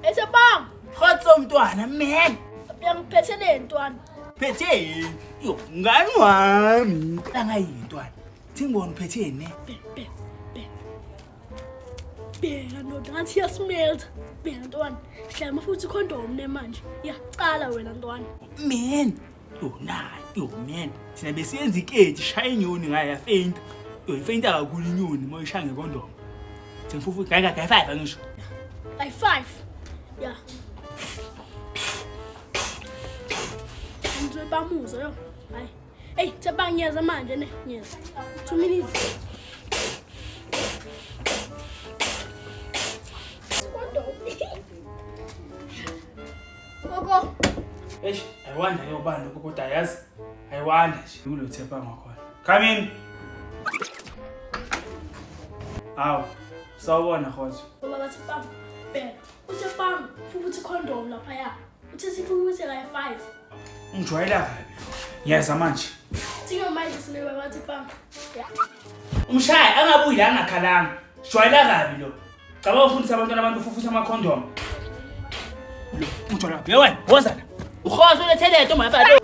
Esebam. Khotso mntwana man. Uyangiphethe le ntwana. Phethe yini? Yo, mngani wami. Langa yini ntwana? Thingibona uphethe yini ne? Be be be. Bheka ndoda ngathi iyasmelta. Bheka ntwana. Sihlama futhi condom ne manje. Ya, cala wena ntwana. Man. Yo na, yo man. Thina besiyenza iketi shaya inyoni ngayo yafeinta. Yo ifeinta kakhulu inyoni uma uyishaya ngekondom. Sengifufu gayi gayi 5 angisho. Ay 5. Ya. Ngizwe bamuzo yo. Hayi. Ey, tseba ngiyeza manje ne, ngiyeza. 2 minutes. Kodwa. Gogo. Eish, I wonder yobani lokho kodwa yazi. I wonder nje kulo thepha ngakhona. Come in. Awu, sawubona Khotso. Baba bathi bam. Bheka. Uthe bam futhi condom lapha ya. Uthe sifuthi kayi 5. Ungijwayela kabi. Ngiyeza manje. Thinga manje sine baba bathi bam. Ya. Umshaya angabuyi la angakhalanga. Jwayela kabi lo. Cabanga ufundisa abantwana abantu ufufutha amakhondom. Lo, ungijwayela kabi. Wena, woza la. Ukhozo ulethe lento mafana.